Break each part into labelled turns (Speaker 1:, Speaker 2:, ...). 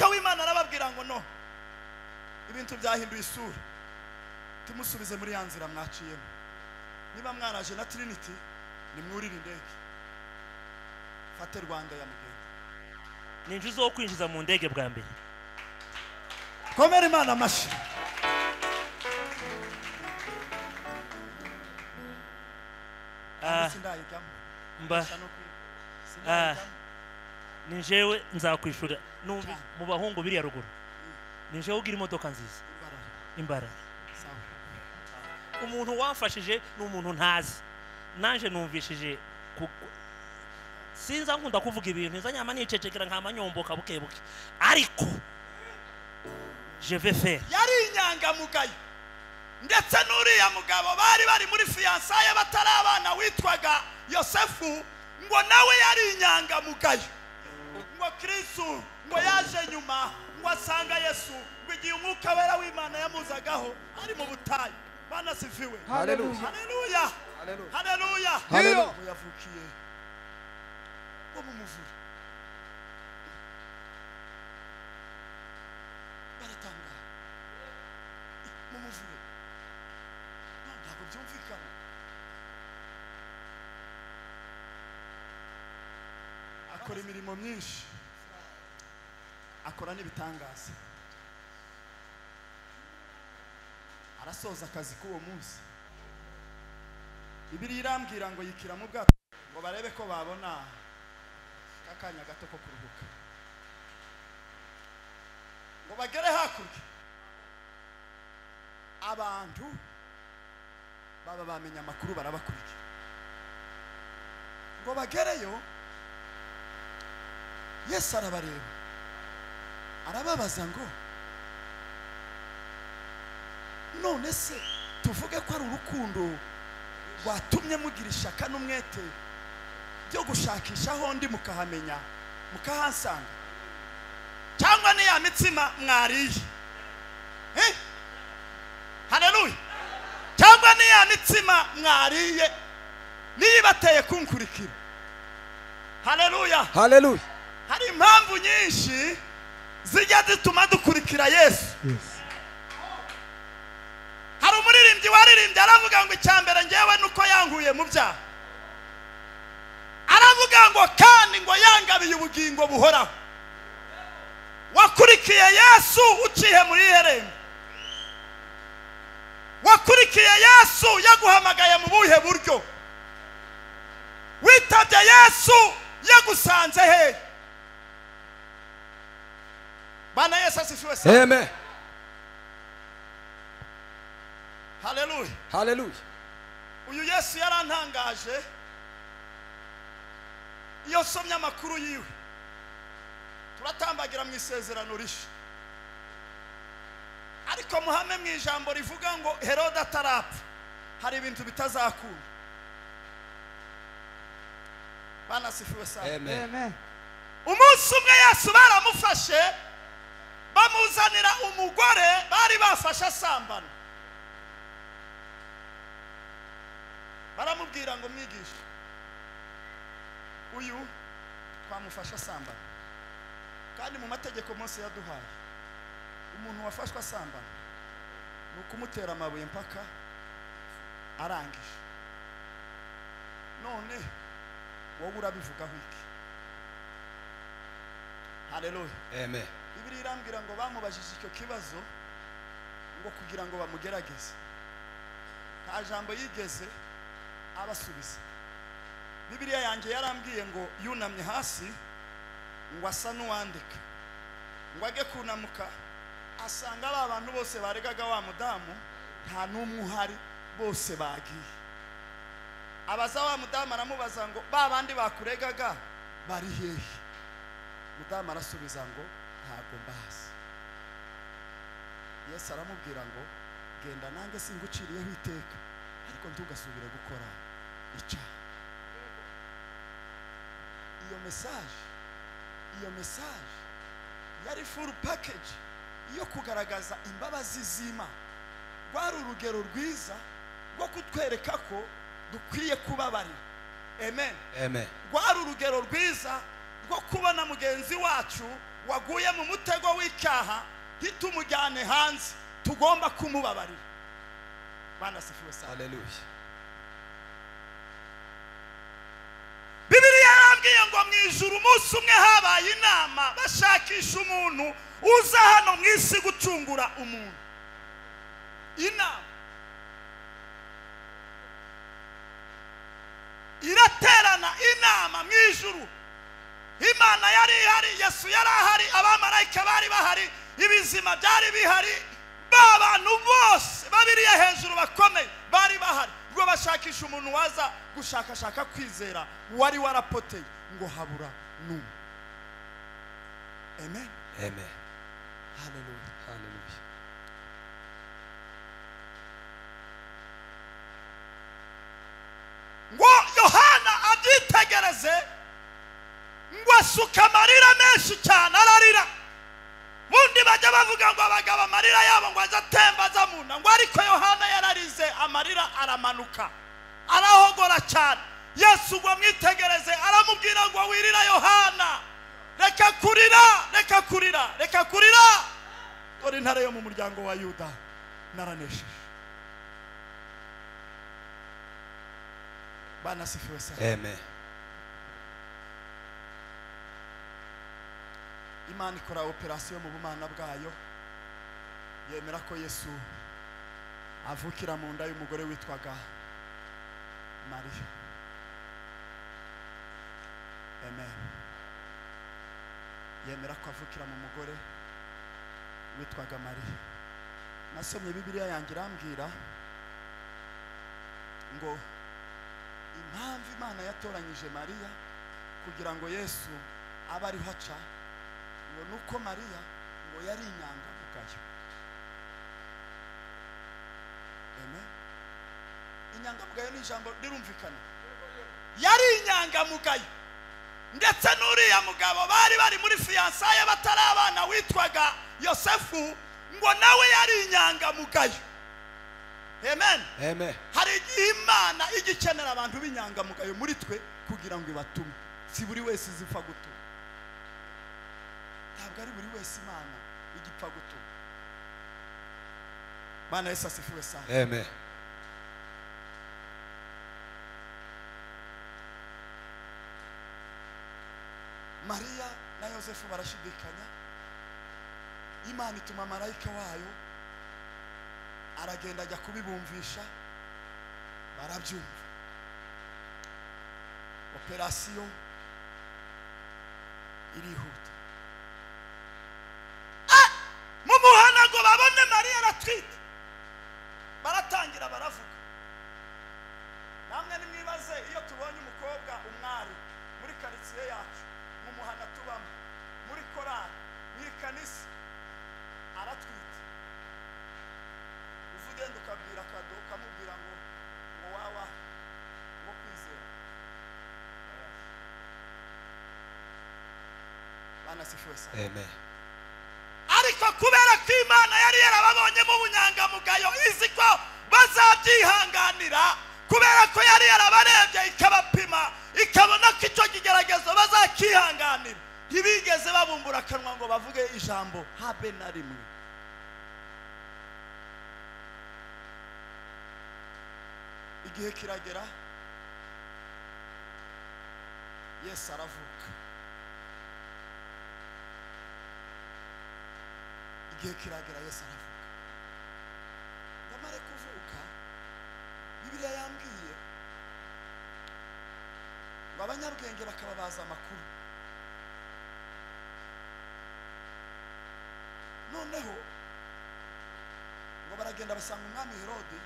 Speaker 1: Marayika w'Imana arababwira ngo no, ibintu byahinduye isura, timusubize muri ya nzira mwaciyemo. Niba mwaraje na Trinity nimwurire indege, fate Rwanda ya mugende.
Speaker 2: Ninje uzokwinjiza mu ndege bwa mbere.
Speaker 1: Komera Imana amashi.
Speaker 2: Mba ninjewe nzakwishura numva mu bahungu biri ya ruguru. Ninjewe ugira imodoka nziza Imbara. Umuntu wamfashije ni umuntu ntazi, nanje numvishije sinza nkunda kuvuga ibintu nza nyama nicecekera nkamanyomboka buke buke, ariko je vais faire.
Speaker 1: Yari inyangamugayo, ndetse n'uriya mugabo bari bari muri fiançailles batarabana witwaga Yosefu, ngo nawe yari inyangamugayo. Ngo Kristo ngo yaje nyuma ngo asanga Yesu, ngo igihe umwuka wera w'Imana yamuzagaho ari mu butayu. Bana sifiwe.
Speaker 3: Haleluya.
Speaker 1: Haleluya. Haleluya.
Speaker 3: Haleluya.
Speaker 1: Yavukiye ngo mumuvure. Baratanga mumuvure, ntabwo byumvikana. Akora imirimo myinshi, akora n'ibitangaza. Arasoza akazi k'uwo munsi. Bibiliya irambwira ngo yikira mu bwato ngo barebe ko babona akanya gato ko kuruhuka, ngo bagere hakurya. Abantu baba bamenya amakuru barabakurikira, ngo bagereyo. Yesu arabareba arababaza ngo none se tuvuge ko ari urukundo rwatumye mugira ishaka n'umwete byo gushakisha aho ndi mukahamenya mukahansanga, cyangwa ni ya mitsima mwariye? Haleluya. Cyangwa ni ya mitsima mwariye niyibateye kunkurikira? Haleluya.
Speaker 3: Haleluya.
Speaker 1: Hari impamvu nyinshi zijya zituma dukurikira Yesu. Hari umuririmbyi waririmbye aravuga ngo icyambere ngewe nuko yankuye mu byaha, aravuga ngo kandi ngo yangabiye ubugingo buhoraho. Wakurikiye Yesu uciye muri herembo? Wakurikiye Yesu yaguhamagaye mu buhe buryo? Witabye Yesu yagusanze he? Bana Yesu asifiwe sana.
Speaker 3: Amen.
Speaker 1: Haleluya.
Speaker 3: Haleluya.
Speaker 1: Uyu Yesu yarantangaje iyo somye amakuru yiwe. Turatambagira mu isezerano risha, ariko muhame mu ijambo rivuga ngo Herode atarapfa hari ibintu bitazakunda. Bana sifiwe sana.
Speaker 3: Amen.
Speaker 1: Umunsi umwe Yesu baramufashe bamuzanira umugore bari bafashe asambana. Baramubwira ngo mwigishe, uyu twamufashe asambana, kandi mu mategeko Mose yaduhaye umuntu wafashwe asambana ni ukumutera amabuye mpaka arangije. None wowe urabivugaho iki? Haleluya.
Speaker 3: Amen.
Speaker 1: Bibiliya irambwira ngo bamubajije icyo kibazo ngo kugira ngo bamugerageze. Nta jambo yigeze abasubiza. Bibiliya yanjye yarambwiye ngo yunamye hasi ngo asa n'uwandika, ngo age kunamuka asanga ba bantu bose baregaga wa mudamu nta n'umwe uhari, bose bagiye. Abaza wa mudamu aramubaza ngo ba bandi bakuregaga bari hehe? Mudamu arasubiza ngo ntabwo mbazi. Yesu aramubwira ngo genda nanjye singuciriyeho iteka, ariko ntugasubire gukora icyaha. Iyo message yari full package yo kugaragaza imbabazi z'Imana. Rwari urugero rwiza rwo kutwereka ko dukwiye kubabarira. Amen.
Speaker 3: Amen.
Speaker 1: Rwari urugero rwiza rwo kubona mugenzi wacu waguye mu mutego w'icyaha ntitumujyane hanze, tugomba kumubabarira. Bwana asifiwe sana.
Speaker 3: Haleluya.
Speaker 1: Bibiliya yarambwiye ngo mu ijuru umunsi umwe habaye inama bashakisha umuntu uza hano mu isi gucungura umuntu. Inama iraterana, inama mu ijuru. Imana yari ihari, Yesu yari ahari, abamarayika bari bahari, ibizima byari bihari, ba bantu bose babiriye hejuru bakomeye bari bahari. Ngo bashakisha umuntu waza gushakashaka kwizera wari warapoteye, ngo habura n'umwe. Amen.
Speaker 3: Amen.
Speaker 1: Haleluya.
Speaker 3: Haleluya.
Speaker 1: Ngo Yohana abyitegereze, ngo asuka amarira menshi cyane, ararira. Bundi bajya bavuga ngo abagabo amarira yabo ngo aza atemba aza mu nda, ngo ariko Yohana yararize amarira aramanuka, arahogora cyane. Yesu ngo amwitegereze aramubwira ngo wirira Yohana, reka kurira, reka kurira, reka kurira, dore intare yo mu muryango wa Yuda naranesheje. Bwana asifiwe sana.
Speaker 3: Amen.
Speaker 1: Imana ikora operasiyo mu bumana bwayo, yemera ko Yesu avukira mu nda y'umugore witwaga Mariya. Amen. Yemera ko avukira mu mugore witwaga Mariya. Nasomye Bibiliya yanjye irambwira ngo impamvu Imana yatoranyije Mariya kugira ngo Yesu abe ariho aca, ngo nuko Mariya ngo yari inyangamugayo. Amen. Inyangamugayo ni ijambo rirumvikana. Yari inyangamugayo, ndetse n'uriya mugabo bari bari muri fiyansaye batari abana witwaga Yosefu, ngo nawe yari inyangamugayo. Amen.
Speaker 3: Amen.
Speaker 1: Hari igihe Imana ijya ikenera abantu b'inyangamugayo muri twe kugira ngo ibatume. Si buri wese izipfa gutuma. Ntabwo ari buri wese Imana igipfa gutuma. Bwana Yesu asifiwe sana.
Speaker 3: Amen.
Speaker 1: Mariya na Yosefu barashidikanya. Imana ituma marayika wayo aragenda ajya kubibumvisha, barabyumva. Operasiyo irihuta. Mu muhana ngo babone Mariya aratwite, baratangira baravuga. Namwe nimwibaze iyo tubonye umukobwa umwari muri karitsiye yacu, mu muhana tubamo, muri korali, mu ikanisa, aratwite, uza ugenda ukabwira Kado, ukamubwira ngo ngo wawa ngo kwizera. Bwana asifiwe sana.
Speaker 3: Amen.
Speaker 1: Ariko kubera ko Imana yari yarababonyemo ubunyangamugayo, izi ko bazabyihanganira, kubera ko yari yarabarebye ikabapima, ikabona ko icyo kigeragezo bazakihanganira, ntibigeze babumbura akanwa ngo bavuge ijambo habe na rimwe. Igihe kiragera Yesu aravuka. Igihe kiragera Yesu aravuka. Ndamare kuvuka, Bibiliya yambwiye ngo abanyabwenge bakaba baza amakuru. Noneho ngo baragenda basanga umwami Herode,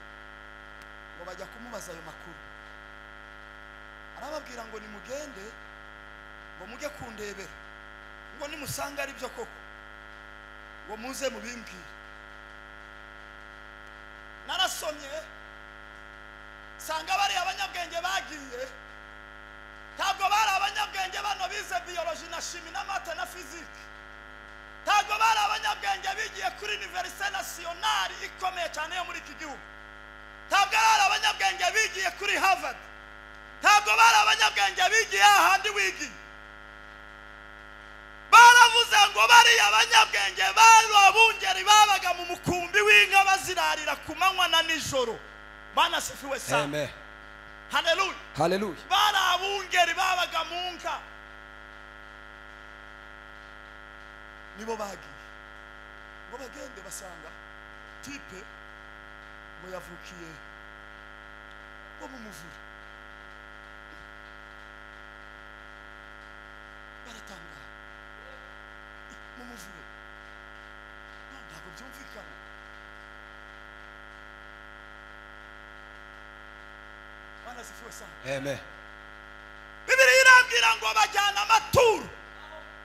Speaker 1: ngo bajya kumubaza ayo makuru. Arababwira ngo nimugende, ngo mujye kundebera, ngo nimusanga ari byo koko, ngo muze mubimbwire. Narasomye sanga bari abanyabwenge bagiye, ntabwo bari abanyabwenge bano bize biology na chimie na math na physique, ntabwo bari abanyabwenge bigiye kuri Université Nationale ikomeye cyane yo muri iki gihugu, ntabwo ari abanyabwenge bigiye kuri Harvard, ntabwo bari abanyabwenge bigiye ahandi wigiye. Baravuze Iravuze ngo bariya abanyabwenge bari abungeri babaga mu mukumbi w'inka bazirarira ku manywa na nijoro. Bwana asifiwe sana.
Speaker 3: Amen.
Speaker 1: Haleluya.
Speaker 3: Haleluya.
Speaker 1: Bari abungeri babaga mu nka, nibo bagiye ngo bagende basanga type ngo yavukiye ngo mu muvure. Baratangara, mu muvure? No, ntabwo byumvikana. Bwana asifiwe sana.
Speaker 3: Amen.
Speaker 1: Bibiliya irambwira ngo bajyana amaturo,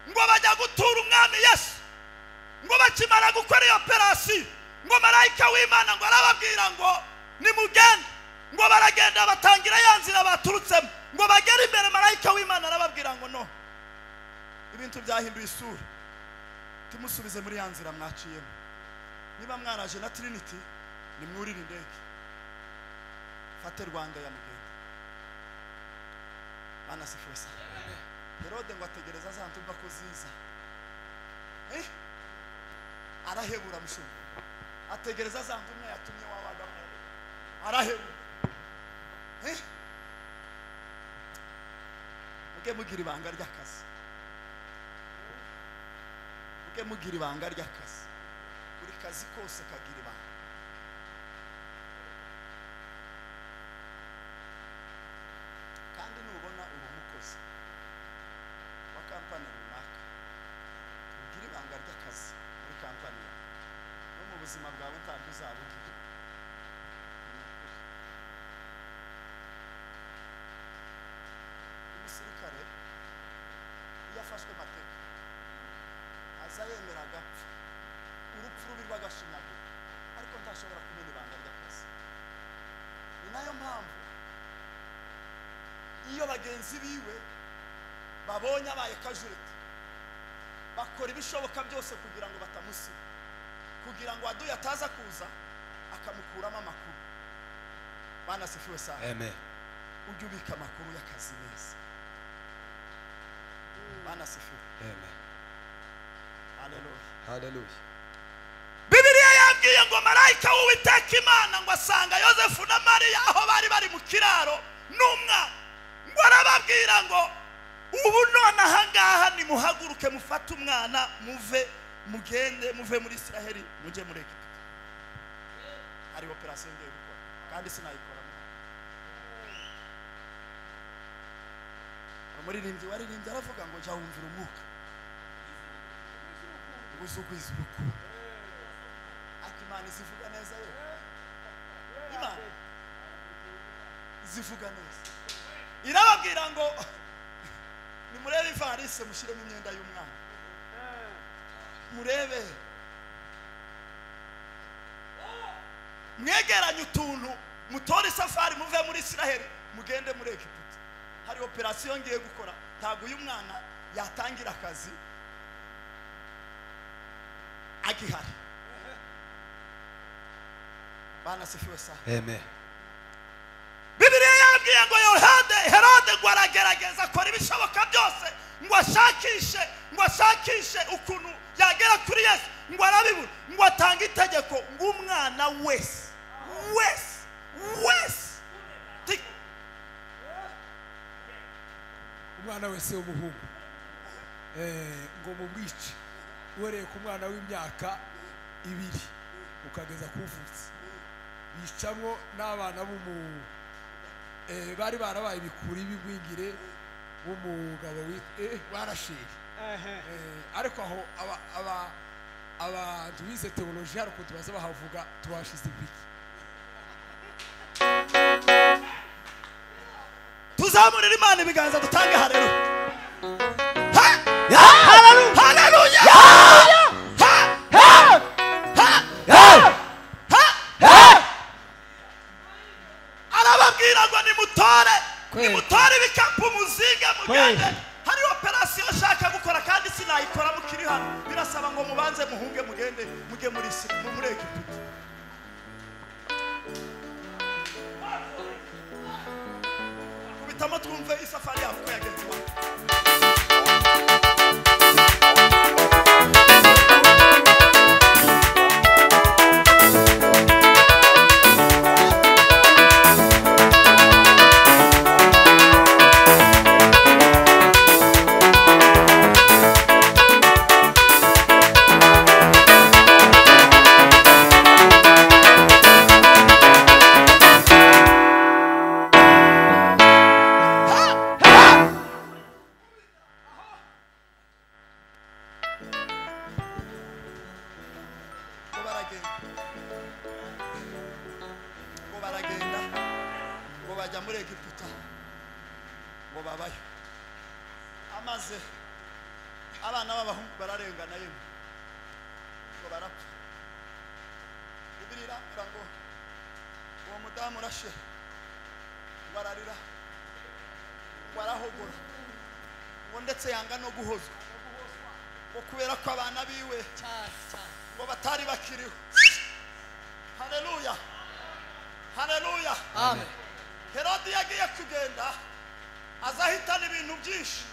Speaker 1: ngo bajya gutura umwami Yesu. Ngo bakimara gukora iyo operasiyo, ngo marayika w'Imana ngo arababwira ngo nimugende. Ngo baragenda, batangira ya nzira baturutsemo. Ngo bagere imbere, marayika w'Imana arababwira ngo no, ibintu byahinduye isura, timusubize muri ya nzira mwaciyemo. Niba mwaraje na Trinity, nimwurire indege, fate Rwanda ya mugende. Bwana asifiwe sana. Herode ngo ategereza za ntumwa ko ziza, arahebura. Mushumba ategereza za ntumwa yatumye wabagamo, arahebura. Muge mugira ibanga ry'akazi, muge mugira ibanga ry'akazi. Buri kazi kose kagira ibanga. Kandi nubona uri umukozi wa kampani runaka, ugire ibanga ry'akazi muri kampani yawe, no mu buzima bwawe ntabwo uzaba ugira. Ni ukuri. Umusirikare iyo afashwe mateka, aza yemera agapfa urupfu rubi rw'agashinyaguro, ariko ntashobora kumena ibanga ry'akazi. Ni nayo mpamvu iyo bagenzi biwe babonye abaye casualty, bakora ibishoboka byose kugira ngo batamusiga, kugira ngo aduye ataza kuza akamukuramo amakuru. Bwana asifiwe sana.
Speaker 3: Amen.
Speaker 1: Ujye ubika amakuru y'akazi neza. Bwana asifiwe.
Speaker 3: Amen.
Speaker 1: Haleluya.
Speaker 3: Haleluya.
Speaker 1: Bibiliya yabwiye ngo marayika w'Uwiteka Imana ngo asanga Yosefu na Mariya aho bari bari mu kiraro n'umwana. Ngo arababwira ngo ubu none ahangaha nimuhaguruke, mufate umwana, muve, mugende, muve muri Isiraheli mujye muri Egiputa. Hari operasiyo ngiye gukora kandi sinayikora muhari. Umuririmbyi waririmbye aravuga ngo jya wumvira umwuka ngo uze ugwize urukundo. Ariko Imana izivuga neza yo, Imana izivuga neza. Irababwira ngo nimurebe ivarisi, mushyiremo imyenda y'umwana, murebe, mwegeranye utuntu, mutore isafari, muve muri Isiraheli mugende muri Egiputa. Hari operasiyo ngiye gukora, ntabwo uyu mwana yatangira akazi agihari. Bwana asifiwe sana.
Speaker 3: Amen.
Speaker 1: Bibiliya yabwiye ngo Herode ngo aragerageza, akora ibishoboka byose ngo ashakishe ukuntu yagera kuri Yesu, ngo arabibura. Ngo atange itegeko ngo umwana wese wese wese
Speaker 4: Umwana wese w'umuhungu ngo mumwice, uhereye ku mwana w'imyaka 2 ukageza ku uvutse. Bicamwo n'abana b'umu bari barabaye ibikuri b'igwingire b'umugabo wa Rasheli. Ariko aho abantu bize teoloji hari ukuntu baza bahavuga, tubashize impiki.
Speaker 1: Tuzamurira Imana ibiganza, dutange haleluya. Haleluya! Ha! Ha! Ha! Ha! Arababwira ngo nimutore, nimutore ibikapu, muzinge, mugende. Hari operasiyo nshaka gukora kandi sinayikora mukiri hano. Birasaba ngo mubanze muhunge, mugende, mujye muri Egiputa. Kubitamo twumve isafari yabo uko yagenze iwabo. Bajya muri Egiputa ngo babayo. Amaze abana b'abahungu bararengana yemwe ngo barapfa. Bibiliya irambwira ngo uwo mudamu urashe ngo ararira, ngo arahogora, ngo ndetse yanga no guhozwa, ngo kubera ko abana biwe ngo batari bakiriho. Haleluya, haleluya,
Speaker 4: amen.
Speaker 1: Herodi yagiye kugenda azahitana ibintu byinshi,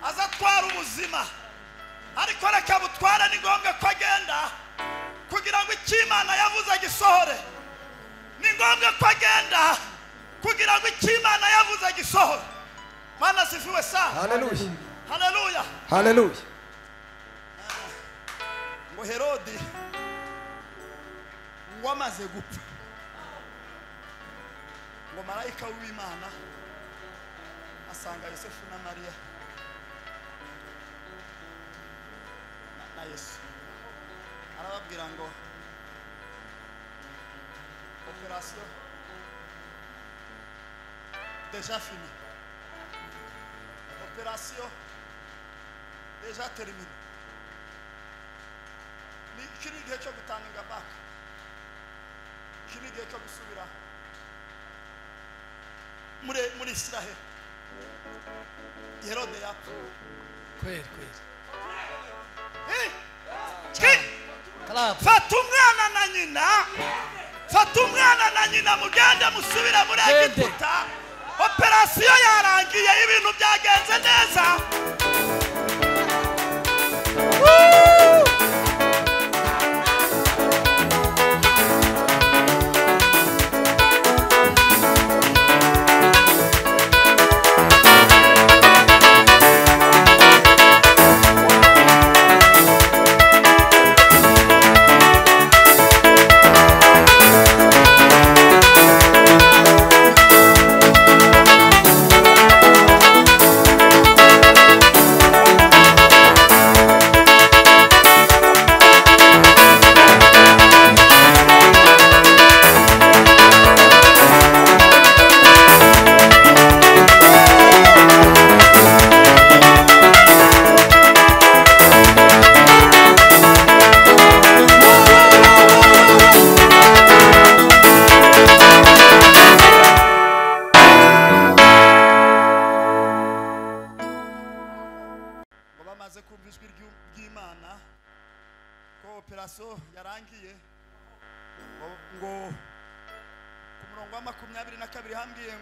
Speaker 1: azatwara ubuzima, ariko reka butware, ni ngombwa ko agenda kugira ngo icyo Imana yavuze gisohore. Ni ngombwa ko agenda kugira ngo icyo Imana yavuze gisohore. Mana sifiwe sana.
Speaker 3: Haleluya.
Speaker 1: Haleluya.
Speaker 3: Haleluya.
Speaker 1: Ngo Herodi ngo amaze gupfa, ngo marayika w'Imana asanga Yosefu na Mariya na Yesu, arababwira ngo operation déjà finie, operation déjà terminée. Ni iki ni igihe cyo gutanga back, iki ni igihe cyo gusubira muri Israel. Herode yapfa.
Speaker 4: Kweli kweli.
Speaker 1: Fata umwana na nyina, fata umwana na nyina mugende musubire muri Egiputa. Operasiyo yarangiye, ibintu byagenze neza. Operation yarangiye, ngo ku murongo wa 22 hambwiye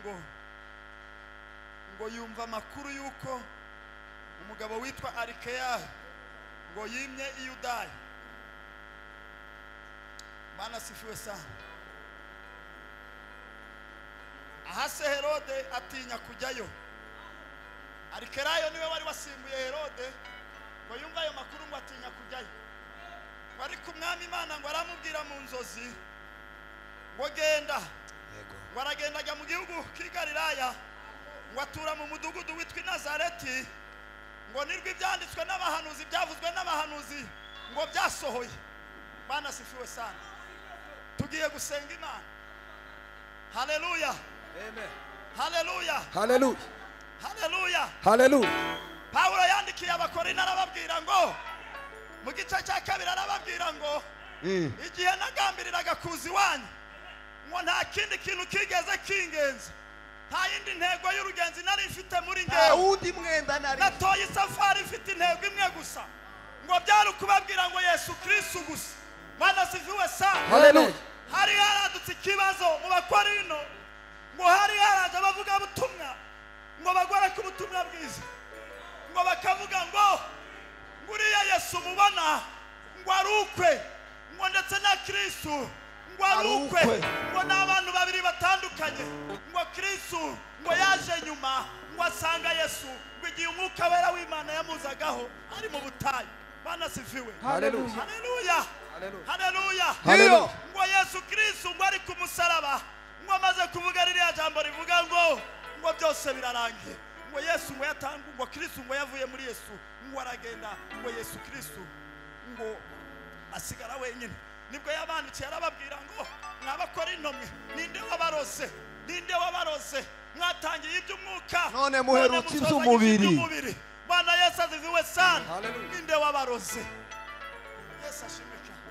Speaker 1: ngo yumva amakuru yuko umugabo witwa Arikeya ngo yimye i Yudaya. Bana sifiwe sana. Ahase Herode atinya kujyayo. Arikerayo niwe wari wasimbuye Herode, ngo yumva ayo makuru ngo atinya kujyayo. Ariko umwami Imana ngo aramubwira mu nzozi ngo genda. Ngo aragenda ajya mu gihugu cy'i Galilaya, ngo atura mu mudugudu witwa Nazareti, ngo nirwo ibyanditswe n'abahanuzi byavuzwe n'abahanuzi ngo byasohoye. Bana sifiwe sana. Tugiye gusenga Imana. Haleluya.
Speaker 3: Amen.
Speaker 1: Haleluya.
Speaker 3: Haleluya.
Speaker 1: Haleluya.
Speaker 3: Haleluya.
Speaker 1: Pawulo yandikiye Abakorinto arababwira ngo mu gice cya kabiri arababwira ngo igihe nagambiriraga kuza iwanyu ngo nta kindi kintu kigeze kingenza, nta yindi ntego y'urugenzi nari mfite muri ngewe,
Speaker 5: wundi mwenda nari
Speaker 1: natoye isafari ifite intego imwe gusa, ngo byari ukubabwira ngo Yesu Kristo gusa. Mana sifiwe sana.
Speaker 3: Haleluya.
Speaker 1: Hari haradutse ikibazo mu Bakorinto, ngo hari haraje abavuga butumwa ngo bagore ku butumwa bwiza, ngo bakavuga ngo nguriya Yesu mubona ngo arukwe, ngo ndetse na Kristo ngo arukwe, ngo n'abantu babiri batandukanye, ngo Kristo ngo yaje nyuma ngo asanga Yesu, ngo igihe umwuka wera w'Imana yamuzagaho ari mu butayu. Bana sifiwe.
Speaker 3: Haleluya.
Speaker 1: Haleluya. Haleluya.
Speaker 3: Haleluya.
Speaker 1: Ngo Yesu Kristo ngo ari ku musaraba, ngo amaze kuvuga ririya jambo rivuga ngo byose birarangiye, ngo Yesu ngo yatanga, ngo Kristo ngo yavuye muri Yesu ngo aragenda, ngo Yesu Kristo ngo asigara wenyine. Nibwo yabandikiye arababwira ngo mwabakora intomwe ninde wabarose? Ninde wabaroze? Mwatangiye iby'umwuka
Speaker 3: none muherutse iby'umubiri.
Speaker 1: Bwana Yesu asifiwe sana. Ninde wabaroze? Yesu ashimwe cyane.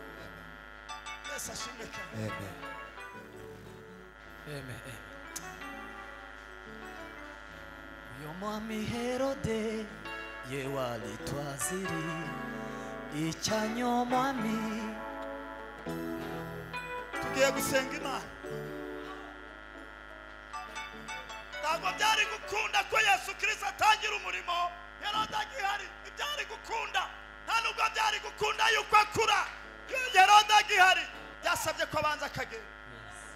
Speaker 1: Yesu ashimwe cyane.
Speaker 3: Amen.
Speaker 5: Amen. Uyo mwami Herode ye walitwaziri icyanyo mwami.
Speaker 1: Tugiye gusenga Imana. Ntabwo byari gukunda ko Yesu Kristo atangira umurimo Herode agihari. Ibyari gukunda, nta nubwo byari gukunda yuko akura Herode agihari. Byasabye ko abanza akagenda.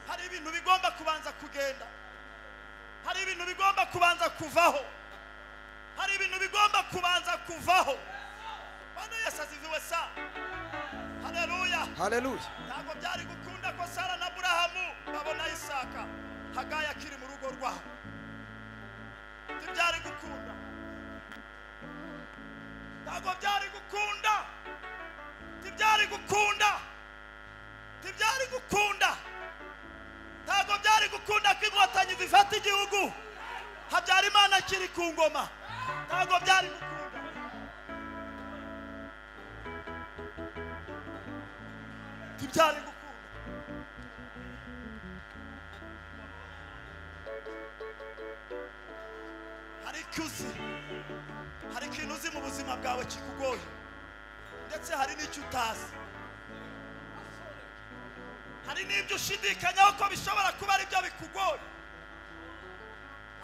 Speaker 1: Hari ibintu bigomba kubanza kugenda, hari ibintu bigomba kubanza kuvaho, hari ibintu bigomba kubanza kuvaho. Bwana Yesu asifiwe sana. Haleluya.
Speaker 3: Haleluya.
Speaker 1: Ntabwo byari gukunda ko Sara na Aburahamu babona Isaka Hagayi akiri mu rugo rwabo. Ntibyari gukunda. Ntabwo byari gukunda. Ntibyari gukunda. Ntibyari gukunda. Ntabwo byari gukunda ko inkotanyi zifata igihugu Habyarimana akiri ku ngoma. Ntabwo byari gukunda. Ntibyari gukunda. Hari icyo uzi, hari ikintu uzi mu buzima bwawe kikugoye, ndetse hari n'icyo utazi, hari n'ibyo ushidikanyaho ko bishobora kuba ari byo bikugoye.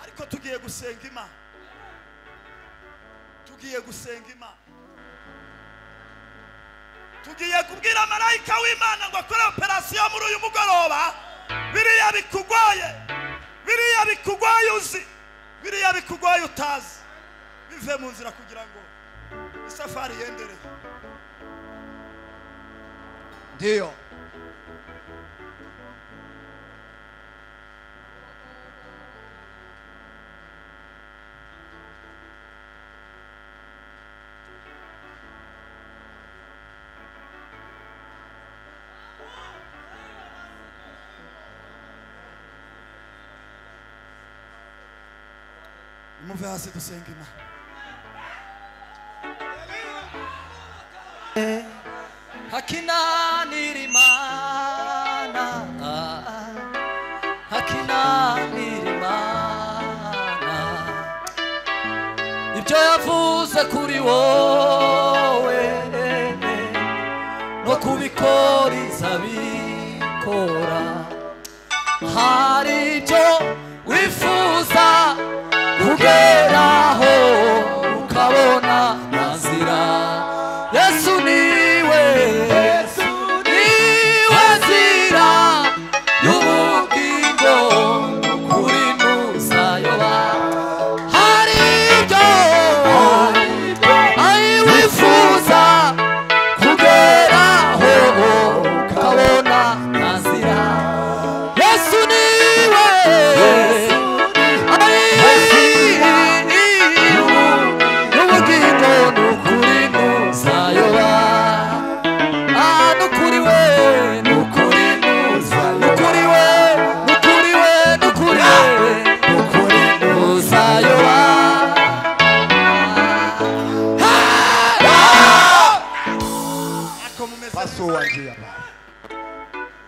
Speaker 1: Ariko tugiye gusenga Imana. Tugiye gusenga Imana. Tugiye kubwira marayika w'Imana ngo akore operasiyo muri uyu mugoroba. Biriya bikugoye, biriya bikugoye uzi, biriya bikugoye utazi, bive mu nzira kugira ngo isafari yendereye.
Speaker 3: Ndiyo.
Speaker 1: Muve hasi dusenge Imana.
Speaker 5: Hakinanira Imana, hakinanira Imana, ibyo yavuze kuri wowe no kubikora izabikora. Hari ibyo wifuza kugeraho ukabona nazira. Yesu niwe, Yesu niwe nzira y'ubugingo, kuri ntuzayoba. Hari ibyo wifuza kugeraho ukabona nazira. Yesu niwe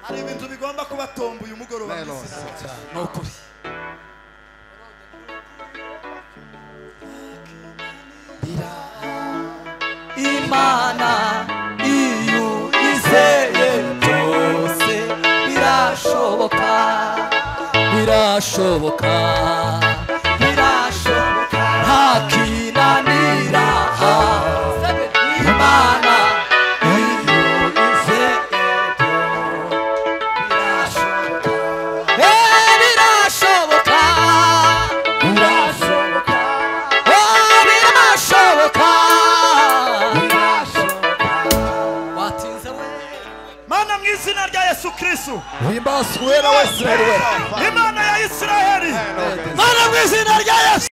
Speaker 1: Hari ibintu bigomba kubatomba uyu mugoroba.
Speaker 5: Nukuri Imana iyo izeye byose birashoboka, birashoboka, birashoboka, ntakinanira Imana iyo izeye birashoboka, birashoboka, birashoboka, birashoboka.
Speaker 1: Mana mu izina rya Yesu Kristo,
Speaker 3: Himbazwe wera wa Israeli wera.
Speaker 1: Imana ya Israeli, Mana mu izina rya Yesu.